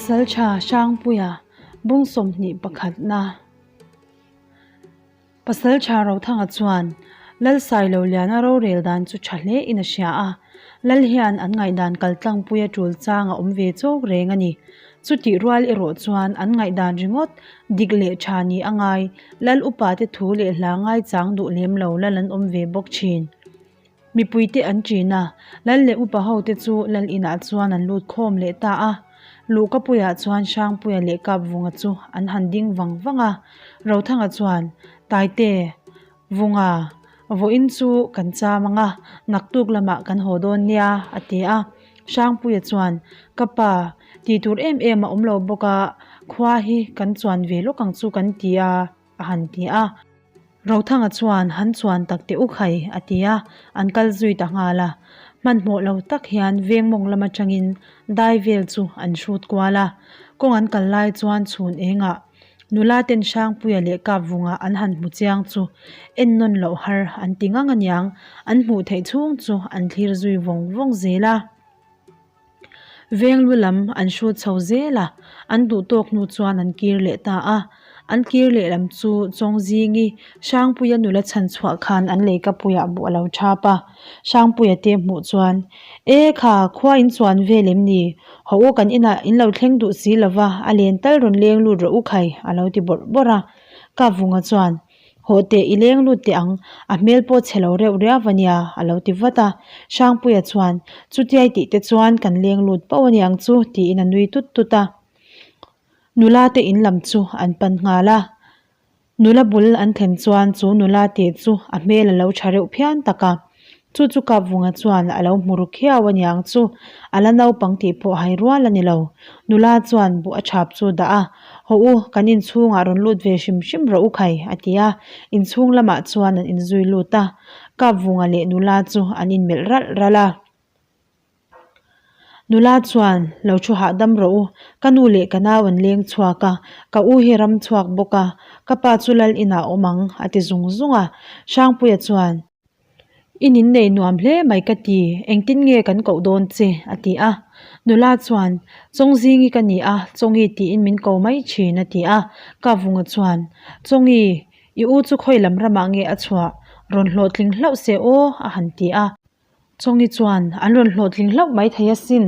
Pasalṭha Hrangpuia bung 21na Pasalṭha Rothanga chuan Lal Sailoliana rorel dan chu ṭha hle in a hria a, Lal hian an ngaihdan kaltlangpuia ṭul chang a awm ve chawk reng a ni. Chutih rual erawh chuan an ngaihdan ringawt dik leh ṭha ni a ngai, Lal upate thu leh hla ngaichang duh lem lo Lal an awm ve bawk ṭhin. Mipuite an ṭin a, Lal leh upa hote chu Lal inah chuan an lut khawm leh ta a. Luhkapuiah chuan Hrangpuia leh Kapvunga chu an han ding vang vang a. Rothanga chuan, Taite, Vunga, vawiin chu kan cham ang a, naktuk lamah kan haw dawn nia, a ti a. Hrangpuia chuan, Ka pa, tih tur em em a awm lo bawk a, khua hi kan chuan ve lawk ang chu kan ti a, a han ti a. Rothanga chuan han chuan tak teh u khai a ti a, an kal zui ta nghal a. Hmanhmawh lo tak hian veng mawng lam atangin dai vel chu an hrut kual a. Kawng an kal lai chuan chhun engah nula ten Hrangpuia leh Kapvunga an han hmu chiang chu en nawn loh har an ti ngang aniang, an hmuh theih chhung chu an thlir zui vawng vawng zel a. Venglu lam an hrut chho zel a, an duh tawk hnu chuan an kir leh ta a. An kir leh lam chu Chawngzingi, Hrangpuia nula chhan chhuah khan an leikapuiah buh a lo thap a. Hrangpuia te hmuh chuan, E kha, khua in chuan vel em ni? Haw u kan inah in lo thleng duh si lova, a len tal rawn leng lut rawh u khai, a lo ti bawrh bawrh a. Kapvunga chuan, Haw teh i leng lut teh ang, a hmel pawh chhe lo reuh riau a nia, a lo ti vat a. Hrangpuia chuan, Chutiai tih te chuan kan leng lut pauh a niang chu, tiin a nui tut tut a. Nula te in lam chu an pan nghal a. Nula bul an thlen chuan chu nula te chu a hmel a lo tha reuh phian tak a. Chu chu Kapvunga chuan a lo hmu ru khiau a niang chu, a la naupang tih pawh hai rual a ni lo. Nula chuan buh a chhap chu dah a, Haw u, kan inchhungah rawn lut ve hrim hrim rawh u khai, a ti a. Inchhung lamah chuan an inzui lut a, Kapvunga leh nula chu an inmelh ralh ralh a. Nula chuan, Lo thu hahdam rawh u, ka nu leh ka nau an leng chhuak a, ka u hi ram chhuak bawk a, ka pa chu lal inah a awm ang, a ti zung zung a. Hrangpuia chuan, I nin nei nuam hle mai ka ti, engtin nge kan koh dawn che? a ti a. Nula chuan, Chawngzingi ka ni a, Chawngi tiin min ko mai thin, a ti a. Kavunga chuan, Chawngi, i u chu khawi lam ramah nge a chhuah? Rawn hlawhtling hlauh se aw, a han ti a. Chawngi chuan, An rawn hlawhtling hlauh mai thei asin,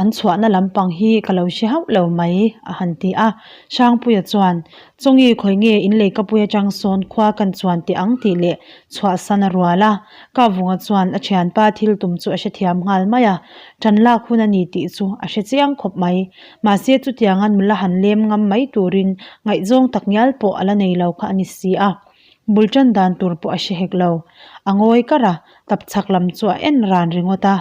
an chhuahna lampang hi ka lo hre hauh lo mai, a han ti a. Hrangpuia chuan, Chawngi khawi nge in leikapui atang sawn khua kan chuan teh ang tih leh chhuahsan a rual a. Kavunga chuan a thianpa thil tum chu a hrethiam nghal mai a, tan lak hun a ni tih chu a hre chiang khawp mai. Mahse chutianga nula han lem ngam mai turin ngaihzawng tak ngial pawh a la nei lo kha a ni si a. Bul tan dan tur pawh a hre hek lo. A ngawi kar a, tap chhak lam chu a en ran ringawt a.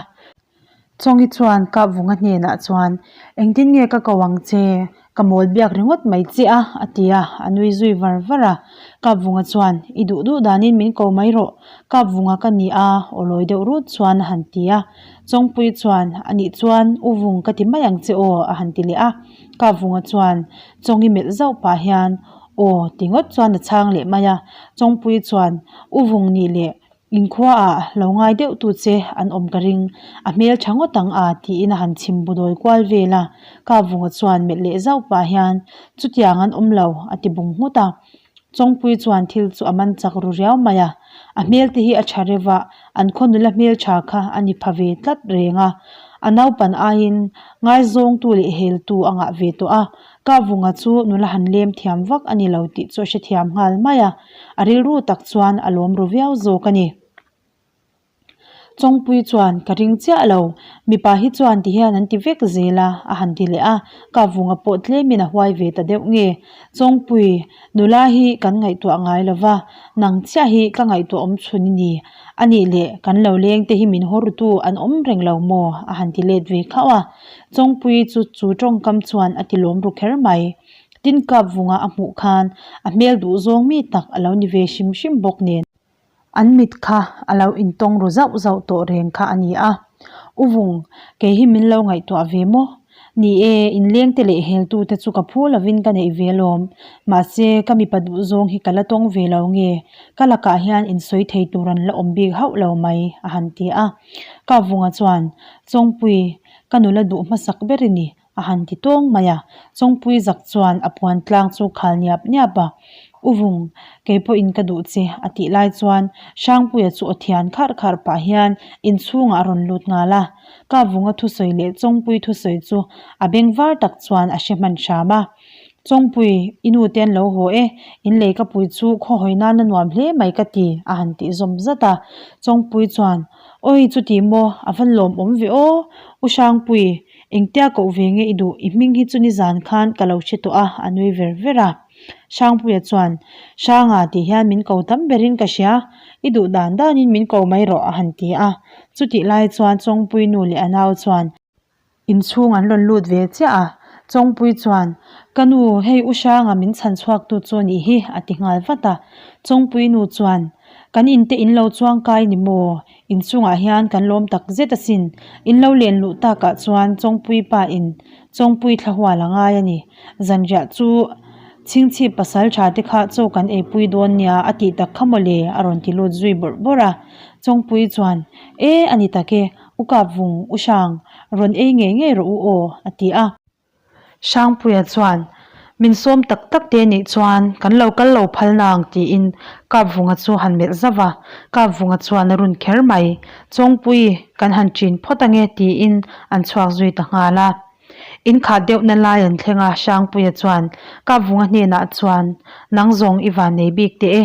Chawngi chuan Kapvunga hnenah chuan, Engtin nge ka ko ang che? Ka mawl biak ringawt mai che a, a ti a, a nui zui var var a. Kapvunga chuan, I duh duh danin min ko mai rawh. Kapvunga ka ni a, aw lawi deuh rut chuan a han ti a. Chawngpui chuan, Anih chuan U Vung ka ti mai ang che aw, a han ti leh a. Kapvunga chuan Chawngi melh zauh pah hian, Aw, ti ngawt chuan a chhang leh mai a, Chawngpui chuan, U vung nih leh inkhuaah lo ngai deuh tu che an awm ka ring, a hmel tha ngawt ang a, tiin a han chhim bu dawi kual vel a, Ka vunga chuan melh leh zauh pah hian, Chutiang an awm lo, a ti bung nghut a. Chawngpui chuan thil chu a man chak ru riau mai a, a hmel te hi a tha reuh a, an khaw nula hmel tha kha a ni pha ve tlat reng a, a naupan aiin ngaizawngtu leh heltu a ngah ve tawh a, Ka vunga chu nula han lem thiam vak a ni lo tih chu a hrethiam nghal mai a, a rilru tak chuan a lawm ru viau zawk a ni. Chawngpui chuan ka ring chiah lo, mipa hi chuan ti hian an ti vek zel a, a han ti leh a, ka vunga pawh tlemin a huai ve ta deuh nge. Chawngpui, nula hi kan ngaihtuah ngai lo va, nang chiah hi ka ngaihtuah awm chhun i ni. A nih leh kan lo leng te hi min haw rutu an awm reng lo maw? a han ti let ve khauh a. Chawngpui chu chu tawngkam chuan a ti lawm ru kher mai. Tin kap vunga a hmuh khan a hmel duh zawng mi tak a lo ni ve hrim hrim bawk nen. An mit kha a lo intawng ru zauh zauh tawh reng kha a ni a. U Vung, kei hi min lo ngaihtuah ve maw? Ni e, inlengte leh heltute chu ka phu lovin ka neih ve alawm. Mahse, ka mipa duh zawng hi ka la tawng ve lo nge? Ka lakah hian insawi thei tur an la awm bik hauh lo mai, a han ti a. Ka Vunga chuan, Chawngpui, ka nula duh hmasak ber i ni. A han ti tawng mai a. Chawngpui zak chuan a puan tlang chu khal niap niap a. U Vung, kei pawhin ka duh che, a tih lai chuan Hrangpuia chu aw thian kharh kharh pah hian inchhungah a rawn lut nghal a. Kapvunga thusawi leh Chawngpui thusawi chu a beng var tak chuan a hre hman hram a. Chawngpui, i nu te an lo haw e, in lei ka pui chu khaw hawi nan a nuam hle mai ka ti, a han tih zawm zat a. Chawngpui chuan, Awi chuti maw, a va lawmawm ve aw, U Hrangpui, engtia koh ve nge i duh, i hming hi chu nizan khan ka lo hre tawh a, a nui ver ver a. Hrangpuia chuan, Hranga tih hian min ko tam berin ka hria, i duh dan danin min ko mai rawh, a han ti a. Chutih lai chuan Chawngpui nu leh a nau chuan, Inchhung an rawn lut ve chiah a, Chawngpui chuan, Ka nu, hei U Hranga min chhan chhuaktu chu a nih hi, a ti nghal vat a. Chawngpui nu chuan, Kan inte in lo chuang kai ni maw? Inchungah hian kan lawm tak zet asin. In lo len luh takah chuan Chawngpui pa in Chawngpui thla hual a ngai a ni. Zanriah chu Chhingchhip pasal tha te kha chaw kan eipui dawn nia a tih tak kha mawle, a rawn ti lut zui bawrh bawrh a. Chawngpui chuan, E, a ni tak e, U Kapvung, U Hrang, rawn ei ngei ngei rawh u aw, a ti a. Hrangpuia chuan, Min sawm tak tak te nih chuan kan lo kal lo phal nang tiin Kapvunga chu han melh zauh a. Kapvunga chuan a run kher mai, Chawngpui, kan han ṭin phawt ange tiin an chhuak zui ta nghal a. In khat deuhna lai an thleng a, Hrangpuia chuan Kapvunga hnenah chuan, Nang zawng i van nei bik teh e,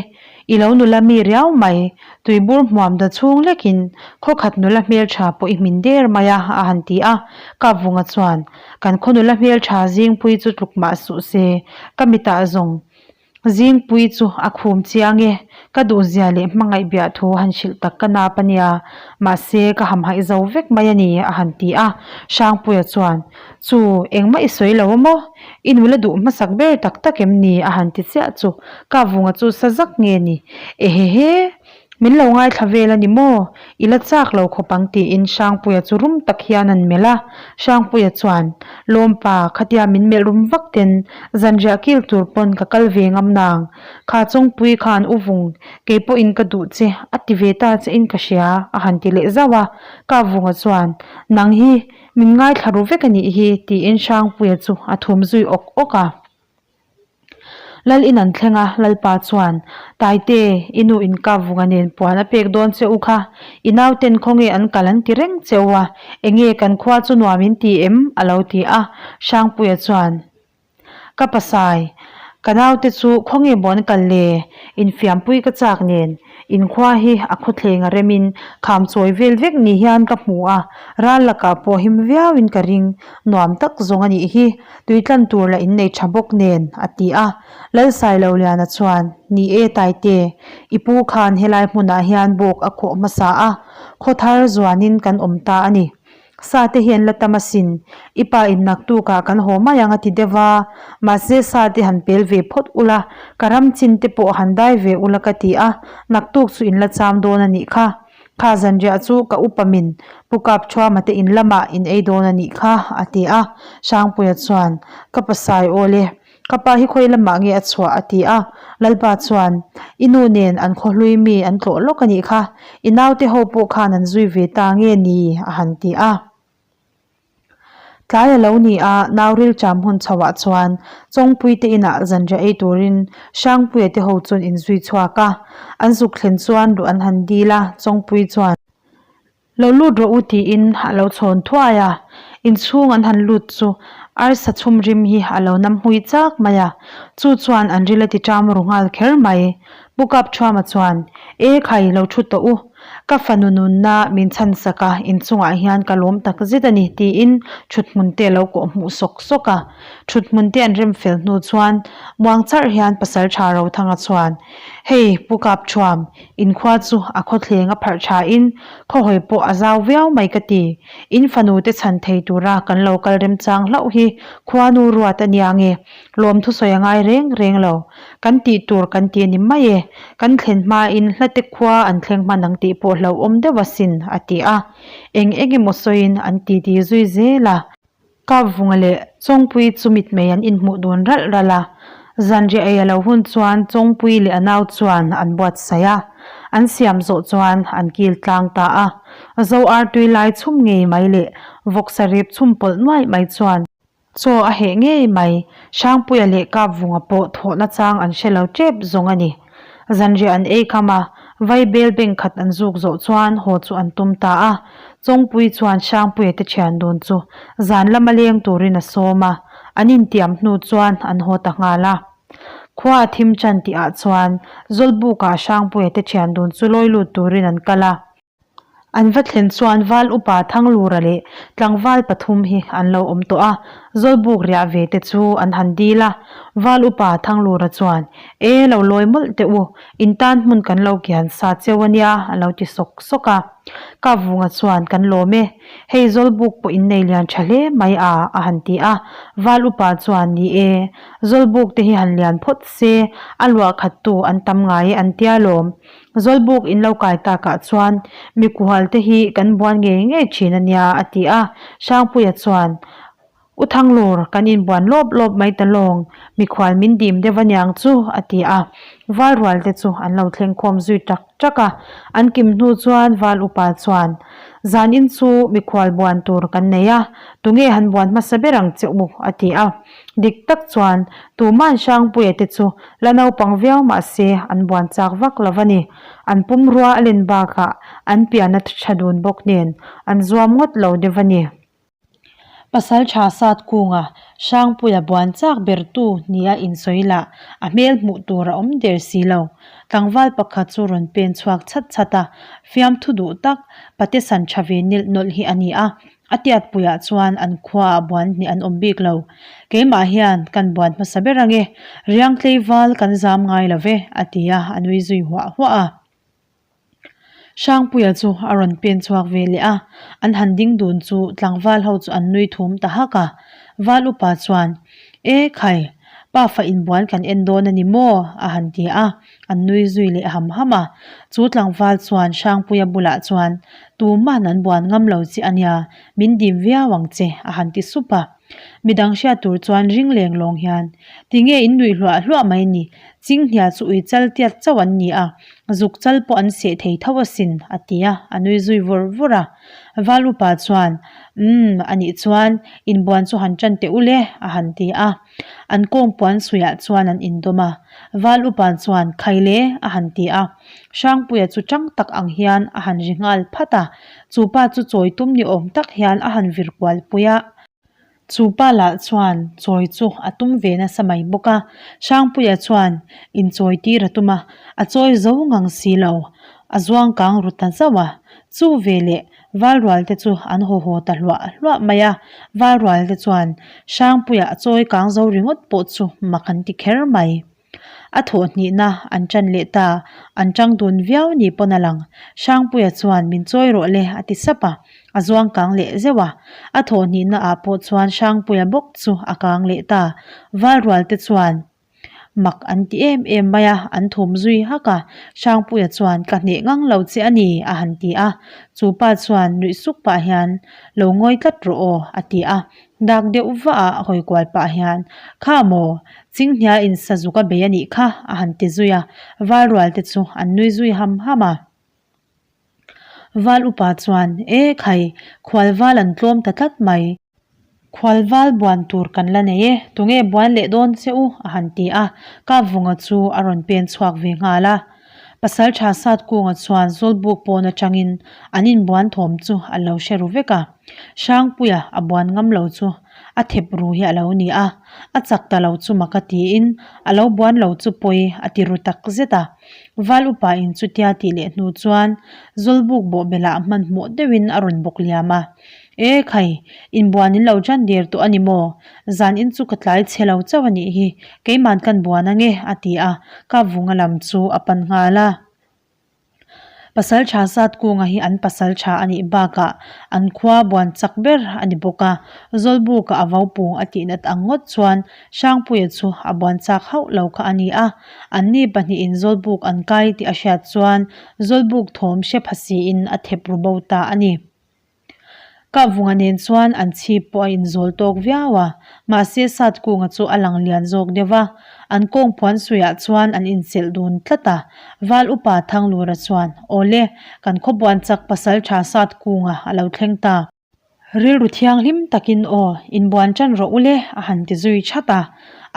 i lo nula mi riau mai, tuibur hmuam da chhung lekin khaw khat nula hmeltha pawh i hmin der mai a, a han ti a. Kapvunga chuan, Kan khaw nula hmeltha Zingpui chu tluk mah suh se, ka mitah zawng Zingpui chu a khum chiang e, ka duhzia leh hmangaih biah thu han hrilh tak ka nap a nia, mahse ka hamhaih zo vek mai a ni, a han ti a. Hrangpuia chuan, Chu, engmah i sawi lo a maw? I nula duh hmasak ber tak tak em ni? a han ti chiah chu. Kavunga chu sa zak nge ni? Ehehe! Min lo ngaithla vel a ni maw? I la chak lo khawp ang tiin Hrangpuia chu rum tak hian an melh a. Hrangpuia chuan, Lawmpa, khatia min melh rum vak ten zanriah kil tur pawn ka kal ve ngam nang. Kha Chawngpui khan u vung, kei pawhin ka duh che, a ti ve ta che in ka hria, a han ti leh zauh a. Kavunga chuan, Nang hi min ngaithla ru vek a nih hi, tiin Hrangpuia chu a thum zui awk awk a. Lal in an thleng a, Lalpa chuan, Taite, i nu in Kavunga nen puan a pek dawn che u kha, i nauten khawnge an kal an ti reng che u a, enge kan khua chu nuam in ti em? a lo ti a. Hrangpuia chuan, Ka pasai, ka naute chu khawnge maw an kal le? Infiampui ka chak nen, in khua hi a khawthleng a remin kham chawi vel vek ni hian ka hmu a, ral lakah pawh him viauin ka ring, nuam tak zawng a nih hi. Tui tlan tur lah innei tha bawk nen, a ti a. Lalsailoliana chuan, Ni e Taite, i pu khan helai hmunah hian bawk a khawh hmasa a, khaw thar zuanin kan awm ta a ni. Sa te hi an la tam asin, i pa in naktukah kan haw mai ang a ti deuh a, mahse sa te han pel ve phawt ula, ka ram chin te pawh han dai ve ula ka ti a, naktuk chu in la cham dawn a nih kha. Kha zanriah chu ka upa min Pu Kapthuama te in lamah in ei dawn a nih kha, a ti a. Hrangpuia chuan, Ka pasai awl e, ka pa hi khawi lamah nge a chhuah? a ti a. Lalpa chuan, I nu nen an khawhlui mi an tlawh lawk a nih kha, i naute ho pawh khan an zui ve ta nge ni? a han ti a. Tlai a lo ni a, nau rilṭam hun chhoah chuan Chawngpuite inah zanriah ei turin Hrangpuia te ho chuan inzui chhuak a. An zuk thlen chuan ruh an han dil a, Chawngpui chuan, Lo lut rawh u tiin a lo chhawn thuai a. Inchhung an han lut chu arsa chhum rim hi a lo nam hmui chak mai a, chu chuan an ril a ti ṭam ru nghal kher mai. Pu Kapṭhuama chuan, E khai, lo ṭhu tawh u. Ka fanu nunna min chhan sak a, inchungah hian ka lawm tak zet a ni, tiin ṭhuthmun te a lo kawh hmuh sawk sawk a. Ṭhuthmun te an rem fel hnu chuan muang charh hian Pasalṭha Rothanga chuan, Hei, Pu Kapṭhuam, inkhua chu a khawthleng a pharh ṭhain khawhawi pawh a zau viau mai ka ti. In fanu te chhan thei tura kan lo kal remchang hlauh hi khuanu ruat a nia nge? Lawm thusawi a ngai reng reng lo. Kan tih tur kan ti a ni mai e. Kan thlen hmain hlate khua an thleng hman ang tih pawh hlauhawm deuh asin, a ti a. Eng eng emaw sawiin an titi zui zel a. Kapvunga leh Chawngpui chu mitmei an inhmuh dun ralh ralh a. Zanriah ei a lo hun chuan Chawngpui leh a nau chuan an buatsaih a. An siam zawh chuan an kil tlang ta a. Zo artui lai chhum ngei mai leh vawksa rep chhum pawlh nuaih mai chuan. Chaw a heh ngei mai, Hrangpuia leh Kapvunga pawh thawhna chang an hre lo tep zawng a ni. Zanriah an ei kham a, Vaibel beng khat an zuk zawh chuan haw chu an tum ta a. Chawngpui chuan Hrangpuia te thian dun chu zan lama leng turin a sawm a, an intiam hnu chuan an haw ta nghal a. Khua a thim chan tihah chuan Zawlbukah Hrangpuia te thian dun chu lawi lut turin an kal a. An va thlen chuan Val upa Thanglura leh tlangval pathum hi an lo awm tawh a, Zawlbuk riah ve te chu an han dil a. Val upa Thanglura chuan, E, lo lawi mawlh teh u, in tan hmun kan lo kian sa cheu a nia, a lo ti sawk sawk a. Kapvunga chuan, Kan lawm e, hei Zawlbuk pawh in nei lian tha hle mai a, a han ti a. Val upa chuan, Ni e, Zawlbuk te hi han lian phawt se, a luah khat tu an tam ngai e an tia lawm. Zawlbuk in lo kai takah chuan mikuhal te hi kan buan ngei ngei thin a nia a ti a. Hrangpuia chuan, U Thanglur, kan inbuan lawp lawp mai ta lawng, mikhual min dim deuh aniang chu a ti a. Valrual te chu an lo thleng khawm zui tak tak a. An kim hnu chuan Val upa chuan, Zan in chu mikhual buan tur kan nei a, tunge han buan hmasa ber ang che u a ti a. Dik tak chuan tuman Hrangpuia te chu la naupang viau mah se an buan chak vak lo a ni. An pumrua a len bakah an pian a tha dun bawk nen an zuam ngawt lo deuh a ni. Pasal tha sat kunga Hrangpuia buan chak ber tu nia insawi lah a hmel hmuh tur a awm der si lo. Tlangval pakhat chu rawn pen chhuak chhat chhat a, fiamthu duh tak pate san tha ve nilh nawlh hi a ni a. A tiatpuiah chuan an khuaah buan hnih an awm bik lo. Keimah hian kan buan hmasa ber ange, Riangtlei val kan zam ngai lo ve, a ti a, a nui zui huah huah a. Hrangpuia chu a rawn pen chhuak ve leh a, an han ding dun chu tlangval ho chu an nui thum ta hak a. Val upa chuan, E khai, pafa inbuan kan en dawn a ni maw? a han ti a. An nui zui leh ham ham a, chu tlangval chuan Hrangpuia bulah chuan, Tuman an buan ngam lo che a nia, min dim viau ang che, a han ti sup a. Midang hriat tur chuan ring leng lawng hian, Tinge in nuih hluah hluah mai ni, Chinghnia chu ui chal tiat chauh an ni a, zuk chal pawh an seh thei tho asin, a ti a, a nui zui vawr vawr a. Val upa chuan, Umm, anih chuan inbuan chu han ṭan teh ule, a han ti a. An kawng puan suiah chuan an indawm a, Val upa chuan Khaile a han ti a, Hrangpuia chu chang tak ang hian a han ri nghal phat a, chu pa chu chawi tum ni awm tak hian a han vir kual pui a. Chu pa lah chuan chawi chu a tum ve nasa mai bawk a, Hrangpuia chuan inchawi tir a tum a, a chawi zo ngang si lo, a zuang kang ru ta zauh a, chu veleh Valrual te chu an haw haw ta hluah hluah mai a, Valrual te chuan Hrangpuia a chawi kang zo ringawt pawh chu mak an ti kher mai. A thawh hnihna an ṭan leh ta, an ṭang dun viau ni pawn a lang. Hrangpuia chuan min chawi rawh le a ti sap a, a zuang kang leh zeuh a. A thawh hnihna ah pawh chuan Hrangpuia bawk chu a kang leh ta. Valrual te chuan. Mak an ti em em mai a, an thum zui hak a. Hrangpuia chuan, Ka hneh ngang lo che a ni, a han ti a. Chu pa chuan nuih suk pah hian, Lo ngawi tlat rawh aw, a ti a. Dak deuh vah a hawi kual pah hian, Kha maw, Chinghnia in sazuk a bei a nih kha, a han ti zui a. Valrual te chu an nui zui ham ham a. Val upa chuan, E khai, khual val an tlawm ta tlat mai. Khual val buan tur kan la nei e, tunge buan leh dawn che u? a han ti a, Kapvunga chu a rawn pen chhuak ve nghal a. Pasaltha Satkunga chuan Zawlbuk pawn atangin an inbuan thawm chu a lo hre ru vek a. Hrangpuia a buan ngam lo chu a thep ru hi a lo ni a, a chak ta lo chu mak a tiin a lo buan lo chu pawi a ti ru tak zet a. Val upa in chutia tih leh hnu chuan Zawlbuk bawhbelah hmanhmawh deuhin a rawn bawk liam a. E khai, inbuan in lo ṭan der tawh a ni maw? Zan in chu ka tlai chhe lo chauh a nih hi, keiman kan buan ange a ti a, Kapvunga lam chu a pan nghal a. Pasal tha Satkunga hi an pasal tha a nih bakah an khua buan chak ber a ni bawk a, Zawlbuka a vopung a tih nat ang ngawt chuan Hrangpuia chu a buan chak hauh lo kha a ni a, anni pahnihin Zawlbuk an kai tih a hriat chuan Zawlbuk thawm hre pha siin a thep ru bo ta a ni. Kahvunga nen chuan an chhip pawh a inzawl tawk viau a, mahse Satkunga chu a lang lian zawk deuh va, an kawngpuan suiah chuan an inselh dun tlat a. Val upa Thanglura chuan, Awle, kan khawpuan chak pasaltha Satkunga a lo thleng ta. Rilru thianghlim takin aw, inbuan ṭan rawh u le, a han ti zui chat a.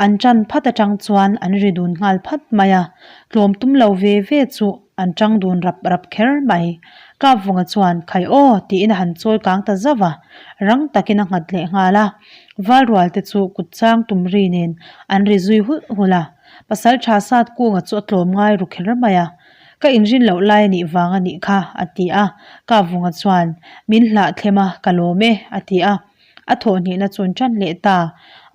An ṭan phat aṭang chuan an ri dun nghal phat mai a, tlawm tum lo ve ve chu an ṭang dun rap rap kher mai. Kapvunga chuan, Khai aw, tiin a han chawi kang ta zauh a, rang takin a nghat leh nghal a. Valrualte chu kut chang tum ri nen an ri zui hulh hulh a. Pasalṭha Satkunga chu a tlawm ngai ru kher mai a. Ka inrin loh lai a nih vang a nih kha, a ti a. Kavunga chuan, Min hlah thlem a, ka lawm e, a ti a. A thawhhnihna chu an ṭan leh ta.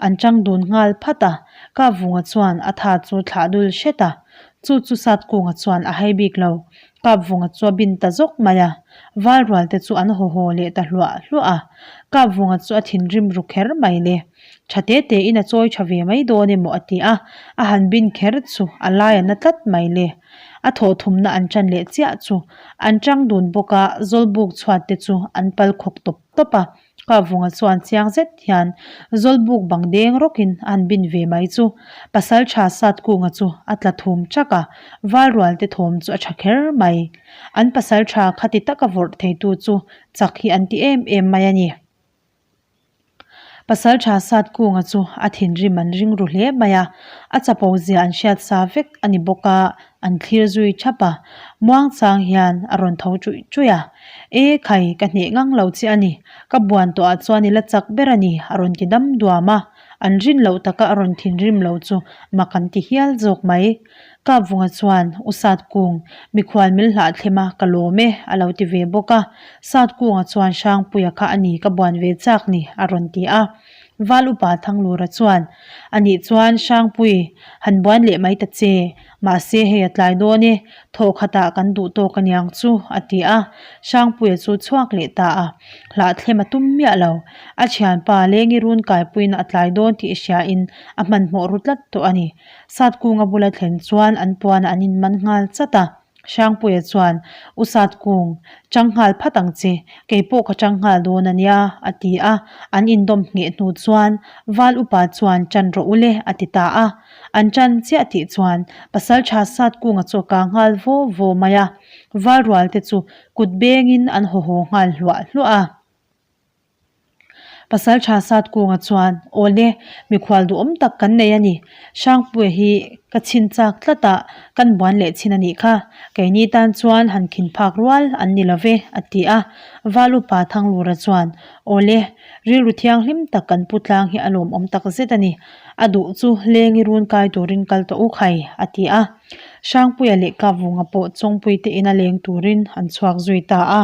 An ṭang dun nghal phat a. Kavunga chuan a tha chu thlah dul hret a. Chu chu Satkunga chuan a hai bik lo. Kapvunga chu a bin ta zawk mai a. Valrualte chu an haw haw leh ta hluah hluah a. Kapvunga chu a thinrim ru kher mai le. Tha te te in a chawi tha ve mai dawn emaw a ti a, a han bin kher chu a lai a na tlat mai le. A thawh thumna an tan leh chiah chu an tang dun bawk a, Zawlbuk chhuat te chu an pal khawk tawp tawp a, Kavunga chuan chiang zet hian Zawlbuk bang deng rawkin a han bin ve mai chu Pasaltha Satkunga chu a tla thum chak a, Valrual te thawm chu a tha kher mai. An pasaltha khati taka vawrh theitu chu chak hi an ti em em mai a ni. Pasalṭha Satkunga chu a thinrim an ring ru hle mai a, a chapo zia an hriat sa vek a ni bawk a, an thlir zui thap a. Muangchang hian a rawn tho ṭuih ṭuih a, E khai, ka hneh ngang lo che a ni, ka buan tawhah chuan i la chak ber a ni, a rawn ti dam duam a. An rin loh taka a rawn thinrim lo chu mak an ti hial zawk mai. Kapvunga chuan, U Satkung, mikhual mil hlah thlem a, ka lawm e, a lo ti ve bawk a. Satkunga chuan Hrangpuia kha a ni ka buan ve chak ni, a rawn ti a. Val upa Thanglura chuan, A nih chuan Hrangpui, han buan leh mai ta che, mahse hei a tlai dawn e, thawh khatah kan duh tawk aniang chu, a ti a. Hrangpuia chu chhuak leh ta a, hlah thlem a tum miah lo. A thianpa Lengi run kaipuiin a tlai dawn tih hriain a hmanhmawh ru tlat tawh a ni. Satkunga bula thlen chuan an puanah an inman nghal chat a. Hrangpuia chuan, U Satkung, chang nghal phat ang che, kei pawh ka chang nghal dawn a nia, a ti a. An indawm ngheh hnu chuan Val upa chuan Chan rawh u le, a ti ta a. An chan chiah tih chuan Pasalṭha Satkunga chu a kang nghal vaw vaw mai a. Val rualte chu kut bengin an haw haw nghal hluah hluah a. Pasalṭha Satkunga chuan, Awle, mikhual duhawm tak kan nei a ni. Hrangpuia hi ka chhin chak tlat a, kan buan leh chhin a nih kha. Keini tan chuan han khin phak rual an ni lo ve, a ti a. Val upa Thanglura chuan, Awle, rilru thianghlim tak kan pu tlang hi a lawmawm tak zet a ni. A duh chu lengi run kai turin kal tawh u khai, a ti a. Hrangpuia leh Kapvunga pawh Chawngpuite ina leng turin an chhuak zui ta a.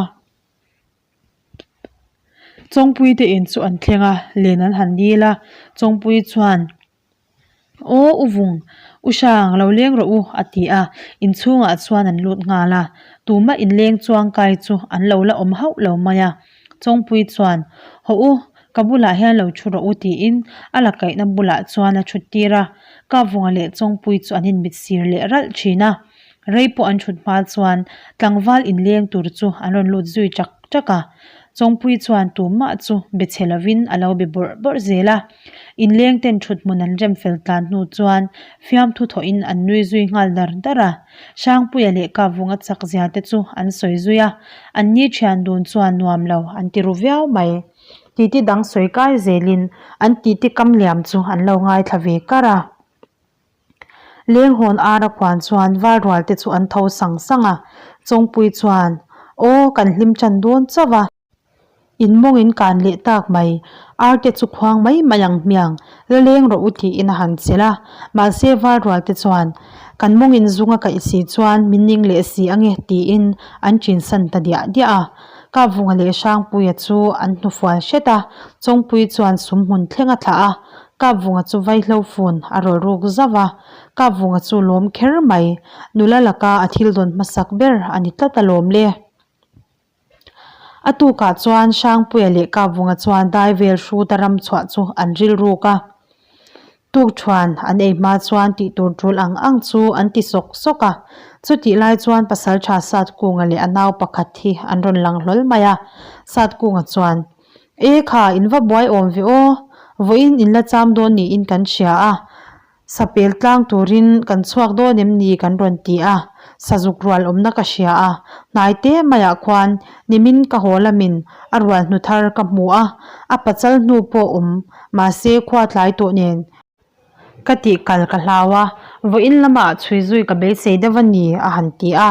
Chawngpui te in chu an thleng a, len an han dil a, Chawngpui chuan, Aw u vung, u hrang lo leng rawh u a ti a, inchhungah chuan an lut nghal a, tumah inleng chuang kai chu an lo la awm hauh lo mai a, Chawngpui chuan, Hawh u, ka bulah hian lo thu rawh u tiin a la kaihna bulah chuan a thut tir a, Kapvunga leh Chawngpui chu an inmit sir leh ralh thin a. Rei pawh an thut hma chuan tlangval inleng tur chu an rawn lut zui chak chak a, Chawngpui chuan tumah chu be chhe lovin a lo be bawrh bawrh zel a. Inleng ten thut hmun an rem fel tlan hnu chuan fiamthu thawhin an nui zui nghal dar dar a, Hrangpuia leh Kavunga chak zia te chu an sawi zui a, an ni thian dun chuan nuam lo an ti ru viau mai. Titi dang sawi kai zelin an titi kam liam chu an lo ngaithla ve kar a. Lenghawn ara khuan chuan valrual te chu an tho sang sang a, Chawngpui chuan, Aw, kan hlim tan dawn chauh a. In mawng in kan leh tak mai, ar te chu khuang mai mai ang hmiang, la leng rawh u tiin a han chelh a. Mahse valrual te chuan, Kan mawng in zung a kaih si chuan min ning leh si ange tiin an chinsan ta diah diah a. Kapvunga leh Hrangpuia chu an hnufual hret a, Chawngpui chuan sumhmun thleng a thlah a, Kapvunga chu vaihlo fun a rawl ruk zauh a, Kapvunga chu lawm kher mai, nula laka a thil dawn hmasak ber a ni tlat alawm le. A tukah chuan Hrangpuia leh Kapvunga chuan dai vel hruta ram chhuah chu an rilruk a, tukṭhuan an ei hma chuan tih tur ṭul ang ang chu an ti sawk sawk a, chutih lai chuan Pasalṭha Satkunga leh a nau pakhat hi an rawn lang hlawl mai a, Satkunga chuan, E kha, in va buai awm ve aw, vawiin in la cham dawn niin kan hria a, sapel tlang turin kan chhuak dawn em ni kan rawn ti a. Sazuk rual awmna ka hria a, hnai te maiah khuan nimin ka haw lamin a rual hnu thar ka hmu a, a pachal hnu pawh awm mahse khua tlai tawh nen ka tih kal ka hlau a, vawiin lamah chhui zui ka beisei deuh a ni a han ti a,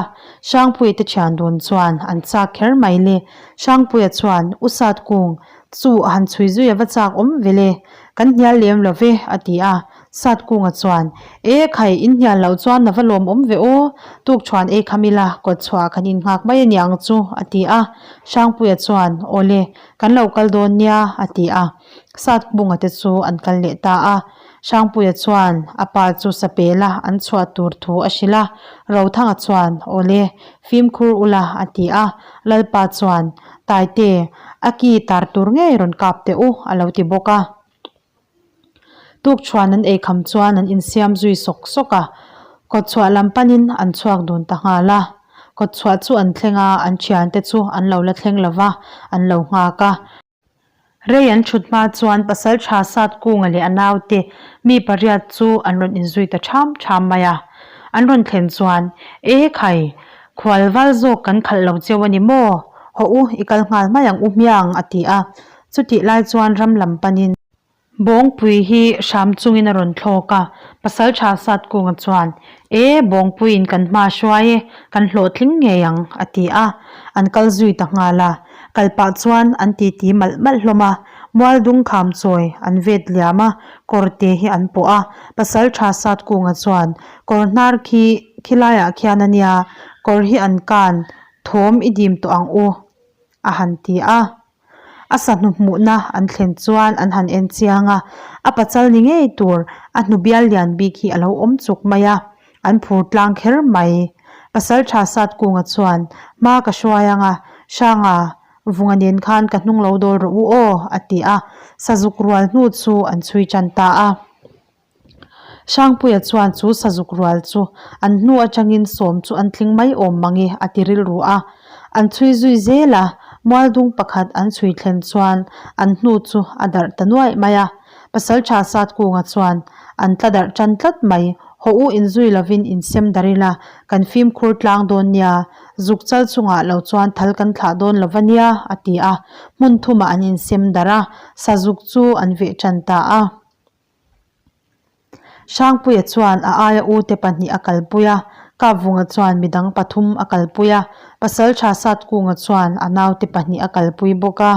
Hrangpuia te thian dun chuan an chak kher mai le. Hrangpuia chuan U Satkung chu a han chhui zui a va chak awm ve le, kan hnial lem lo ve a ti a, Satkunga chuan, E khai, in hnial loh chuan na va lawm awm ve aw, tukṭhuan ei kham ila, kawt chhuah kan innghak mai a ni ang chu, a ti a. Hrangpuia chuan, Awle, kan lo kal dawn nia, a ti a. Satkunga te chu an kal leh ta a. Hrangpuia chuan a pa chu sapela an chhuah tur thu a hrilh a. Rothanga chuan, Awle, fimkhur ula, a ti a. Lalpa chuan, Taite, a ki tar tur ngei rawn kap teh u, a lo ti bawk a. Tukchhuan an eikham chuan an insiam zui sawk sawk a, kawtchhuah lam panin an chhuak dun ta nghal a. Kawtchhuah chu an thleng a, an thiante chu an lo la thleng lo va, an lo nghak a. Rei an thut hma chuan Pasaltha Satkunga leh a naute mi pariat chu an rawn inzui ta ṭham ṭham mai a. An rawn thlen chuan, E khai, khual val zawk kan khalh lo cheu a ni maw? Hawh u, i kal nghal mai ang u hmiang, a ti a. Chutih lai chuan ram lam panin. Bawngpui hi hram chungin a rawn thlawk a, Pasaltha Satkunga chuan, E, Bawngpuiin kan hma hruai e, kan hlawhtling ngei ang, a ti a. An kal zui ta nghal a. Kal pah chuan an titi malh malh hlawm a, Mualdung kham chawi an vet liam a, kawr te hi an pawh a. Pasaltha Satkunga chuan, Kawr hnar khi khilaiah khian a nia, kawr hi an kan thawm i dim tawh ang u, a han ti a. A sahnu hmuhna an thlen chuan an han en chiang a, a pachal ni ngei tur a hnu bial lian bik hi a lo awm chuk mai a, an phur tlang kher mai. Pasaltha Satkunga chuan, Hma ka hruai ang a, Hranga, Vunga nen khan ka hnung lo dawl rawh u aw, a ti a, sazuk rual hnu chu an chhui tan ta a. Hrangpuia chuan chu sazuk rual chu an hnu atangin sawm chu an tling mai awm mang e a ti rilru a. An chhui zui zel a, mualdung pakhat an chhui thlen chuan an hnu chu a darh ta nuaih mai a. Pasaltha Satkunga chuan an tla darh tan tlat mai, Hawh u inzui lovin insem darh ila, kan fimkhur tlang dawn nia, zuk chal chungah lo chuan thal kan thlah dawn lo va nia a ti a. Hmun thumah an insem darh a, sazuk chu an veh tan ta a. Hrangpuia chuan a aia ute pahnih a kalpui a, Kapvunga chuan midang pathum a kalpui a, Pasaltha Satkunga chuan a naute pahnih a kalpui bawk a.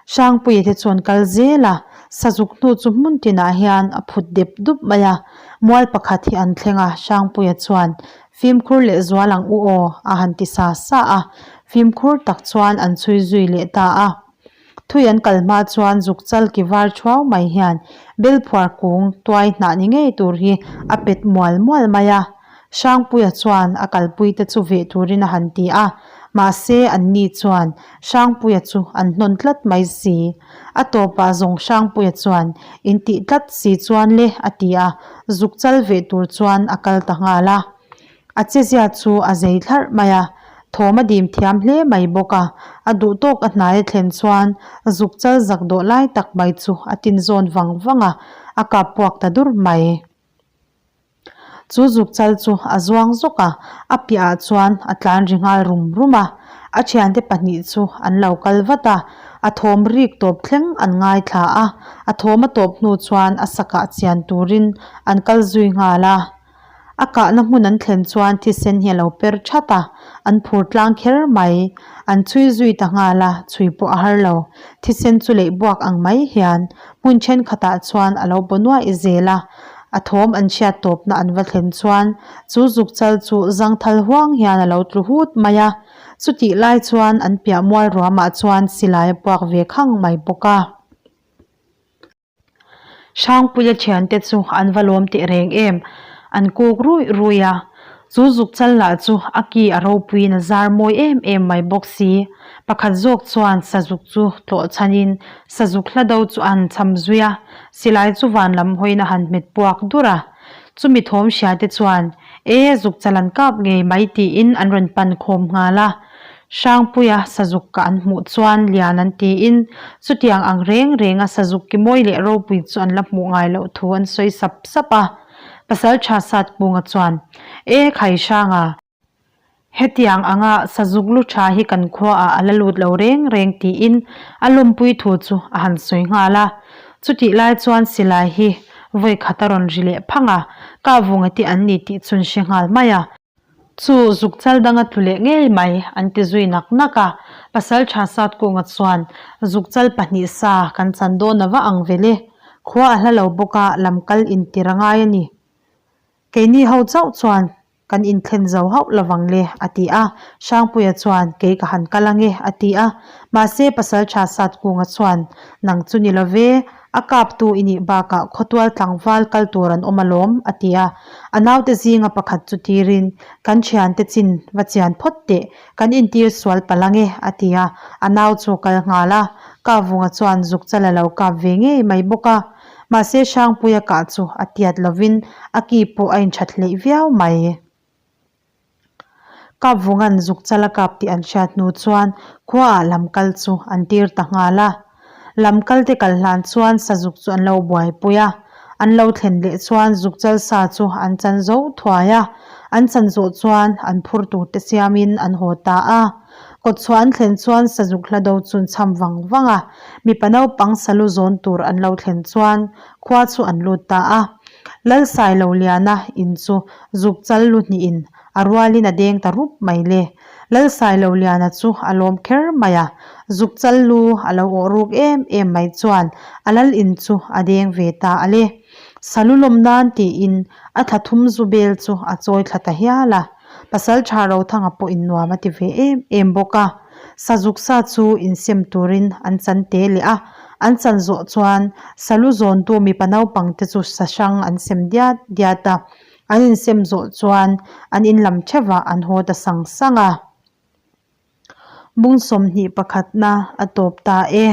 Hrangpuia te chuan kal zel a, sazuk hnu chu hmun tinah hian a phut dep dup mai a, mual pakhat hi an thleng a, Hrangpuia chuan fimkhur leh zual ang u aw a han ti sa sa a, fimkhur tak chuan an chhui zui leh ta a. Thui an kal hma chuan zuk chal ki var thuau mai hian bel phuar kung tuai hnah ni ngei tur hi a pet mual mual mai a. Hrangpuia chuan a kalpui te chu veh turin a han ti a, mahse an ni chuan Hrangpuia chu an hnawn tlat mai si. A tawpah zawng Hrangpuia chuan in tih tlat si chuan le a ti a, zuk chal veh tur chuan a kal ta nghal a. A chezia chu a zei thlarh mai a, thawm a dim thiam hle mai bawk a, a duh tawk a hnai a thlen chuan zuk chal zak dawh lai tak mai chu a tin zawn vang vang a, a kap puak ta dur mai. Chu zuk chal chu a zuang zawk a, a piahah chuan a tlan ri nghal rum rum a, a thiante pahnih chu an lo kal vat a, a thawm rik tawp thleng an ngaithla a, a thawm a tawp hnu chuan a sakah chian turin an kal zui nghal a. A kahna hmun an thlen chuan thisen hi a lo per that a, an phur tlang kher mai. An chhui zui ta nghal a, chhui pawh a har lo. Thisen chu leih buak ang mai hian hmun thenkhatah chuan a lo baw nuaih zel a. A thawm an hriat tawpna an va thlen chuan chu zuk chal chu zangthal huang hian a lo tlu hut mai a. Chutih lai chuan an piah mual ruamah chuan silai a puak ve khang mai bawk a. Hrangpuia thiante chu an va lawm teh reng em? An kuk ruih ruih a, chu zuk chal lah chu a ki a ropuiin a zar mawi em em mai bawk si. Pakhat zawk chuan sazuk chu tlawh chhanin sazuk hla do chu a han cham zui a, silai chu van lam hawiin a han hmet puak dur a. Chumi thawm hriate chuan, E, zuk chal an kap ngei mai tiin an rawn pan khawm nghal a. Hrangpuia sazuk ka an hmuh chuan lian an tiin chutiang ang reng renga sazuk ki mawi leh ropui chu an la hmuh ngai loh thu an sawi sap sap a. Pasalṭha Satkunga chuan, E khai Hranga, hetiang anga sazuk lu ṭha hi kan khuaah a la lut lo reng reng tiin a lawmpui thu chu a han sawi nghal a. Chutih lai chuan silai hi vawi khat a rawn ri leh phang a, Kavunga te an ni tih chu an hre nghal mai a. Chu zuk chal dang a tlu leh ngei mai, an ti zui nak nak a. Pasalṭha Satkunga chuan, Zuk chal pahnih sa kan chan dawn a va ang ve le. Khua a hla lo bawk a, lam kal intir a ngai a ni. Keini ho chauh chuan kan inthlen zo hauh lovang le, a ti a. Hrangpuia chuan, Kei ka han kal ange, a ti a. Mahse, Pasalṭha Satkunga chuan, Nang chu ni lo ve, A kaptu i nih bakah khawtual tlangval kal tur an awm alawm, a ti a. A naute zinga pakhat chu tirin, Kan thiante chin va chian phawt teh, kan intir sual palh ange, a ti a. A nau chu a kal nghal a. Kavunga chuan zukchal a lo kap ve ngei mai bawk a. Mahse Hrangpuia kah chu a tiat lovin a ki pawh a inthat hleih viau mai. Kapvunga'n zukchal a kap tih an hriat hnu chuan khuaah lamkal chu an tir ta nghal a. Lamkal te kal hlan chuan sazuk chu an lo buaipui a. An lo thlen leh chuan zukchal sa chu an chan zo thuai a. An chan zawh chuan an phur tur te siamin an haw ta a. Kawtchhuah an thlen chuan sazuk hla do chu an cham vang vang a. Mipa naupang salu zawn tur an lo thlen chuan khua chu an lut ta a. Lalsailoliana in chu zukchal lu hnihin a rualin a deng ta rup mai le. Lalsailoliana chu a lawm kher mai a, zukchal lu a lo awh ruk em em mai chuan a lal in chu a deng ve ta a le. Salu lawm nan tiin a thla thum zu bel chu a chawi thla ta hial a. Pasalṭha Rothanga pawh in nuam a ti ve em em bawk a. Sazuk sa chu insem turin an chan te leh a, an chan zawh chuan salu zawntu mipa naupang te chu sa hrang an sem diat diat a, an insem zawh chuan an inlam theuhah an haw ta sang sang a. Bung 21 pakhatna a tawp ta e.